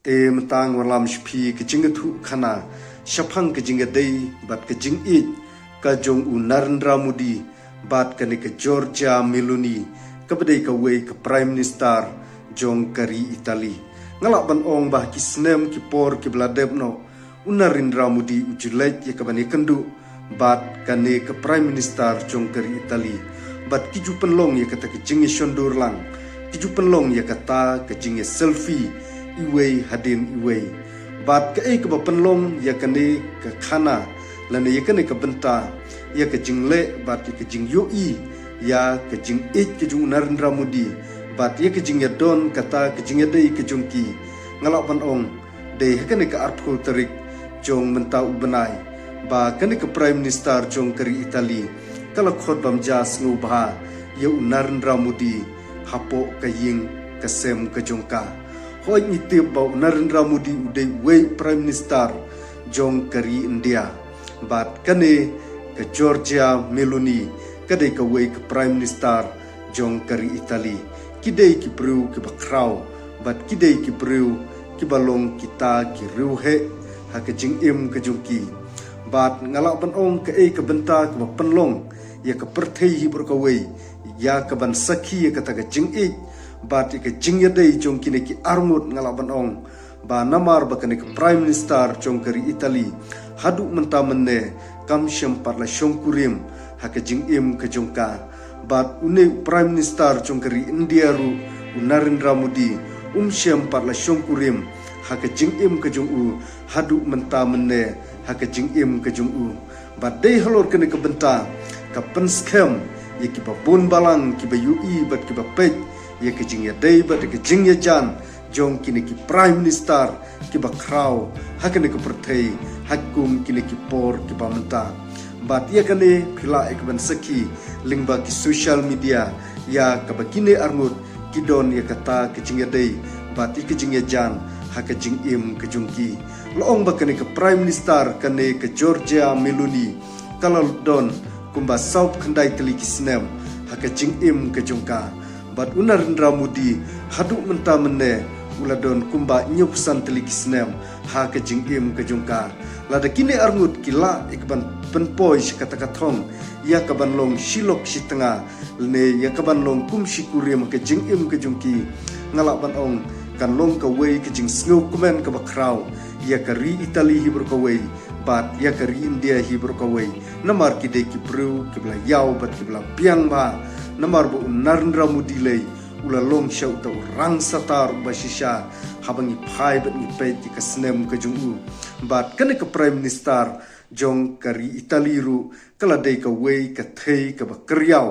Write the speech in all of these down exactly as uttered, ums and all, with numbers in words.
Te mynta ngan wallam sha phi ka jingïathuhkhana shaphang ka jingïadei bad ka jingïeit ka jong u Narendra Modi bad kane ka Giorgia Meloni, kaba dei kawei ka Prime Minister jong ka ri Italy. Nga lah ban ong ba ha ki snem ki por kiba la dep noh, u Narendra Modi u ju leit ïa kaban ïakynduh bad kane ka Prime Minister jong ka ri Italy. Bad ki ju pynlong ïa kata ka jingïashondur lang, ki ju pynlong ïa kata ka jingïaselfie iwei hadien iwei. Bad kaei kaba pynlong ïa kane ka khana lane ïa kane ka bynta, ïa ka jingleh bad ïa ka jingïohi ïa ka jingïeit ka jong u Narendra Modi bad ïa ka jingïadon kata ka jingïadei ka jong ki. Nga lah ban ong, dei ha kane ka arphew tarik jong mynta u bnai ba kane ka Prime Minister jong ka ri Italy ka la khot bam ja sngewbha ïa u Narendra Modi hapoh ka ïing ka sem ka jong ka. Hooid, ngi tip ba u Narendra Modi u dei uwei u Prime Minister jong ka ri India, bad kane ka Giorgia Meloni ka dei kawei ka Prime Minister jong ka ri Italy. Ki dei ki briew kiba khraw bad ki dei ki briew kiba long kita ki riewheh ha ka jingim ka jong ki. Bad nga lah ban ong kaei ka bynta kaba pynlong ïa ka pyrthei hi baroh kawei ïa kaban sakhi ïa kata ka jingïeit bad ïa ka jingïadei jong kine ki arngut, nga lah ban ong ba namar ba kane ka Prime Minister jong ka ri Italy haduh mynta mynne kam shym pat la shongkurim ha ka jingim ka jong ka. Bad une u Prime Minister jong ka ri India ruh, u Narendra Modi, um shym pat la shongkurim ha ka jingim ka jong u haduh mynta mynne ha ka jingim ka jong u. Bad dei halor kane ka bynta ka pynskhem ïa kiba bun balang kiba ïohi bad kiba peit ïa ka jingïadei bad ïa ka jingïajan jong kine ki Prime Minister kiba khraw ha kane ka pyrthei ha kum kine ki por kiba mynta. Bad ïa kane phi lah ïa kaban sakhi lyngba ki social media ïa kaba kine arngut ki don ïa kata ka jingïadei bad ïa ka jingïajan ha ka jingim ka jong ki. La ong ba kane ka Prime Minister, kane ka Giorgia Meloni, ka la don kumba sawphew khyndai tylli ki snem ha ka jingim ka jong ka. Bad u Narendra Modi haduh mynta mynne u la don kumba hynñiewphew san tylli ki snem ha ka jingim ka jong ka. Lada kine arngut ki lah ïa kaban pynpoi sha kata ka thong ïa kaban long shi lok shi tnga lane ïa kaban long kum shi kurim ha ka jingim ka jong ki, nga lah ban ong kan long kawei ka jingsngewkmen kaba khraw ïa ka ri Italy hi baroh kawei bad ïa ka ri India hi baroh kawei. Namar ki dei ki briew kiba la ïaw bad kiba la biang bha. Namar ba u Narendra Modi lei u la long sha uta u rangsatar uba shisha haba ngi phai bad ngi peit ïa ka snem ka jong u. Bad kane ka Prime Minister jong ka ri Italy ruh ka la dei kawei ka thei kaba kyrïaw,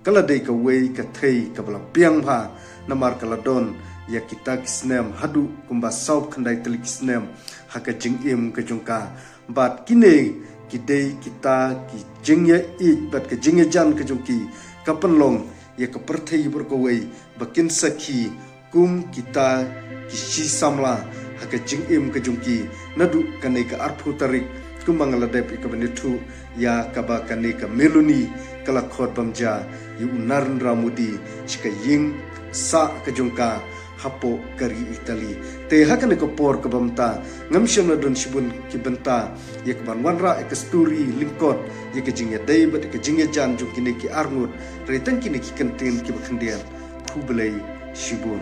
ka la dei kawei ka thei kaba la biang bha. Namar ka la don ïa kita ki snem haduh kumba sawphew khyndai tylli ki snem ha ka jingim ka jong ka. Bad kine ki dei kita ki jingïaieit bad ka jingïajan ka jong ki ka pynlong ïa ka pyrthei baroh kawei ba kin sakhi kum kita ki shi samla ha ka jingim ka jong ki naduh kane ka arphew tarik, kumba nga la dep ïa kaban ïathuh ïa kaba kane ka Meloni ka la khot bam ja ïa u Narendra Modi sha ka ïing sah ka jong ka hapoh ka ri Italy. Te ha kane ka por kaba mynta ngam shym la don shibun ki bynta ïa kaban wanrah ïa ka story lyngkot ïa ka jingïadei bad ïa ka jingïajan jong kine ki arngut. Hynrei tang kine ki kyntien kiba khyndiat. Khublei shibun.